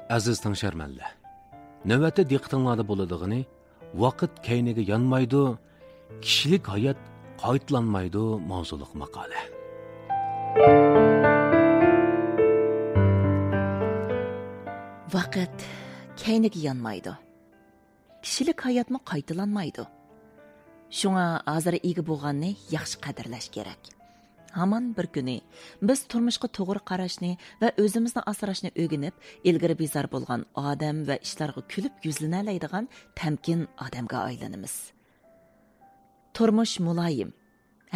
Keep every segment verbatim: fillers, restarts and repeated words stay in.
ئەزىز تىڭشەرمەنلەر، نۆۋەتتە دىققىتىڭلاردا بولىدىغىنى، ۋاقىت كەينىگە يانمايدۇ، كىشىلىك ھايات قايتىلانمايدۇ ماۋزۇلۇق ماقالە. ۋاقىت كەينىگە يانمايدۇ. كىشىلىك ھاياتمۇ قايتىلانمايدۇ. شۇڭا ھازىر ئىگە بولغاننى ياخشى قەدىرلەش كېرەك. ھامان بىر كۈنى بىز تۇرمۇشقا توغرا قاراشنى ۋە ئۆزىمىزنى ئاسراشنى ئۆگىنىپ، ئىلگىرى بىزار بولغان ئادەم ۋە ئىشلارغا كۈلۈپ يۈزلىنەلەيدىغان تەمكىن ئادەمگە ئايلىنىمىز. تۇرمۇش مۇلايىم،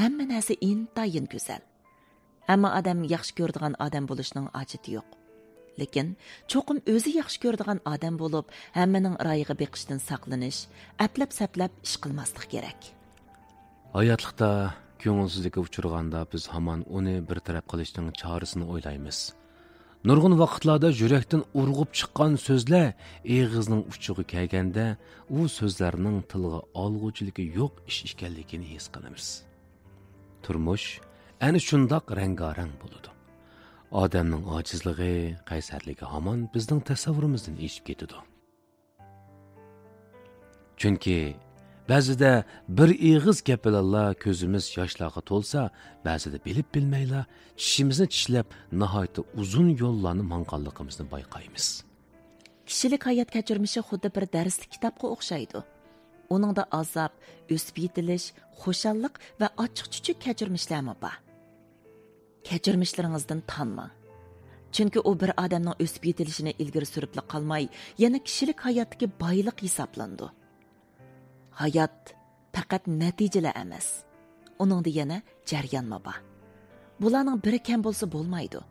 ھەممە نەرسە ئىنتايىن گۈزەل. ھەممە ئادەم ياخشى كۆرىدىغان ئادەم بولۇشنىڭ ھاجىتى يوق. لېكىن چوقۇم ئۆزى ياخشى كۆرىدىغان ئادەم بولۇپ، ھەممىنىڭ رايىغا بېقىشتىن ساقلىنىش، ئەپلەپ-سەپلەپ ئىش قىلماسلىق كېرەك. ھاياتلىقتا كۆڭۈلسىزلىككە ئۇچرىغاندا، بىز ھامان ئۇنى بىر تەرەپ قىلىشنىڭ چارىسىنى ئويلايمىز. نۇرغۇن ۋاقىتلاردا يۈرەكتىن ئۇرغۇپ چىققان سۆزلەر ئېغىزنىڭ ئۇچىغا كەلگەندە، ئۇ سۆزلەرنىڭ تىلغا ئالغۇچىلىكى يوق ئىش ئىكەنلىكىنى ھېس قىلىمىز. تۇرمۇش ئەنە شۇنداق رەڭگارەڭ بولىدۇ. ئادەمنىڭ ئاجىزلىقى، قەيسەرلىكى ھامان بىزنىڭ تەسەۋۋۇرىمىزدىن ئېشىپ كېتىدۇ. چۈنكى بەزىدە بىر ئېغىز گەپ بىلەنلا كۆزىمىز ياشلارغا تولسا، بەزىدە بىلىپ بىلمەيلا چىشىمىزنى چىشلەپ، ناھايىتى ئۇزۇن يوللارنى ماڭغانلىقىمىزنى بايقايمىز. كىشىلىك ھايات كەچۈرمىشى خۇددى بىر دەرسلىك كىتابقا ئوخشايدۇ. ئۇنىڭدا ئازاب، ئۆسۈپ يېتىلىش، خۇشاللىق ۋە ئاچچىق-چۈچۈك كەچۈرمىشلەرمۇ بار. كەچۈرمىشلىرىڭىزدىن تانماڭ. چۈنكى ئۇ بىر ئادەمنىڭ ئۆسۈپ يېتىلىشىنى ئىلگىرى سۈرۈپلا قالماي، يەنە كىشىلىك ھاياتتىكى بايلىق ھېسابلىنىدۇ. ھايات پەقەت نەتىجىلەر ئەمەس. ئۇنىڭدا يەنە جەريانمۇ بار. بۇلارنىڭ بىرى كەم بولسا بولمايدۇ.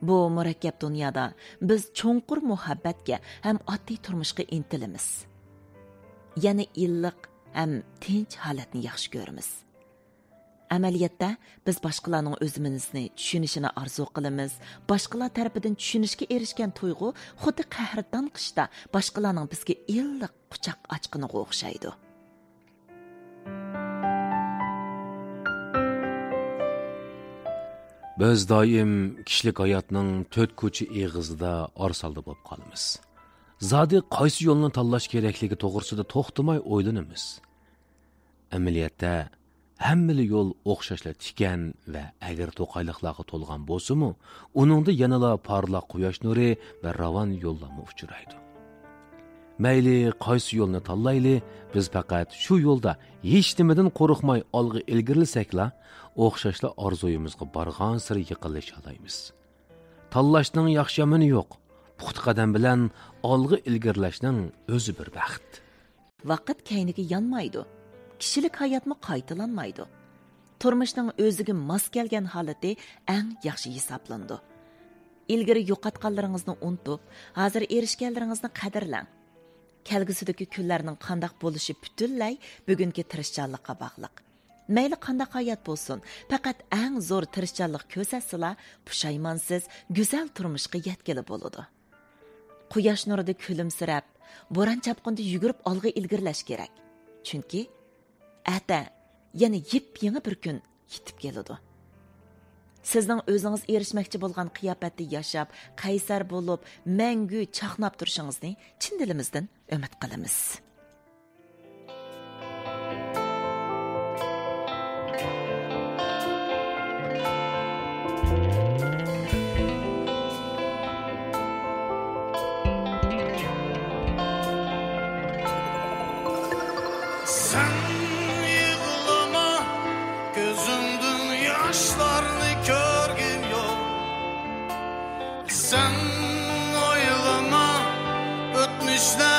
بۇ مۇرەككەپ دۇنيادا بىز چوڭقۇر مۇھەببەتكە ھەم ئاددىي تۇرمۇشقا ئىنتىلىمىز. يەنە ئىللىق ھەم تىنچ ھالەتنى ياخشى كۆرىمىز. ئەمەلىيەتتە، بىز باشقىلارنىڭ ئۆزىمىزنى چۈشىنىشىنى ئارزۇ قىلىمىز. باشقىلار تەرىپىدىن چۈشىنىشكە ئېرىشكەن تۇيغۇ خۇددى قەھرىتان قىشتا باشقىلارنىڭ بىزگە ئىللىق قۇچاق ئاچقىنىغا ئوخشايدۇ. بىز دائىم كىشىلىك ھاياتنىڭ تۆت كوچا ئېغىزىدا ئارىسالدا بولۇپ قالىمىز. زادى قايسى يولنى تاللاش كېرەكلىكى توغرىسىدا توختىماي ئويلىنىمىز. ئەمەلىيەتتە، ھەممىلا يول ئوخشاشلا تىكەن ۋە ئەگرى توقايلىقلارغا تولغان بولسىمۇ، ئۇنىڭدا يەنىلا پارلاق قۇياش نۇرى ۋە راۋان يوللارمۇ ئۇچرايدۇ. مەيلى قايسى يولنى تاللايلى، بىز پەقەت شۇ يولدا ھېچنېمىدىن قورقماي ئالغا ئىلگىرىلىسەكلا، ئوخشاشلا ئارزۇيىمىزغا بارغانسېرى يېقىنلىشالايمىز. تاللاشنىڭ ياخشى-يامىنى يوق. پۇختا قەدەم بىلەن ئالغا ئىلگىرىلەشنىڭ ئۆزى بىر بەخت. ۋاقىت كەينىگە يانمايدۇ. كىشىلىك ھاياتمۇ قايتىلانمايدۇ. تۇرمۇشنىڭ ئۆزىگە ماس كەلگەن ھالىتى ئەڭ ياخشى ھېسابلىنىدۇ. ئىلگىرى يوقاتقانلىرىڭىزنى ئۇنتۇپ، ھازىر ئېرىشكەنلىرىڭىزنى قەدىرلەڭ. كەلگۈسىدىكى كۈنلەرنىڭ قانداق بولۇشى پۈتۈنلەي بۈگۈنكى تىرىشچانلىققا باغلىق. مەيلى قانداق ھايات بولسۇن، پەقەت ئەڭ زور تىرىشچانلىق كۆرسەتسىلا، پۇشايمانسىز، گۈزەل تۇرمۇشقا يەتكىلى بولىدۇ. قۇياش نۇرىدا كۈلۈمسىرەپ، بوران-چاپقۇندا يۈگۈرۈپ ئالغا ئىلگىرىلەش كېرەك. چۈنكى ئەتە يەنە يېپيېڭى بىر كۈن يېتىپ كېلىدۇ. سىزنىڭ ئۆزىڭىز ئېرىشمەكچى بولغان قىياپەتتە ياشاپ، قەيسەر بولۇپ، مەڭگۈ چاقناپ تۇرۇشىڭىزنى چىن دىلىمىزدىن ئۈمىد قىلىمىز. سەن يىغلىما، كۆزۈڭدىن ياشلارنى كۆرگۈم يوق. سەن ئويلىما، ئۆتمۈشلەر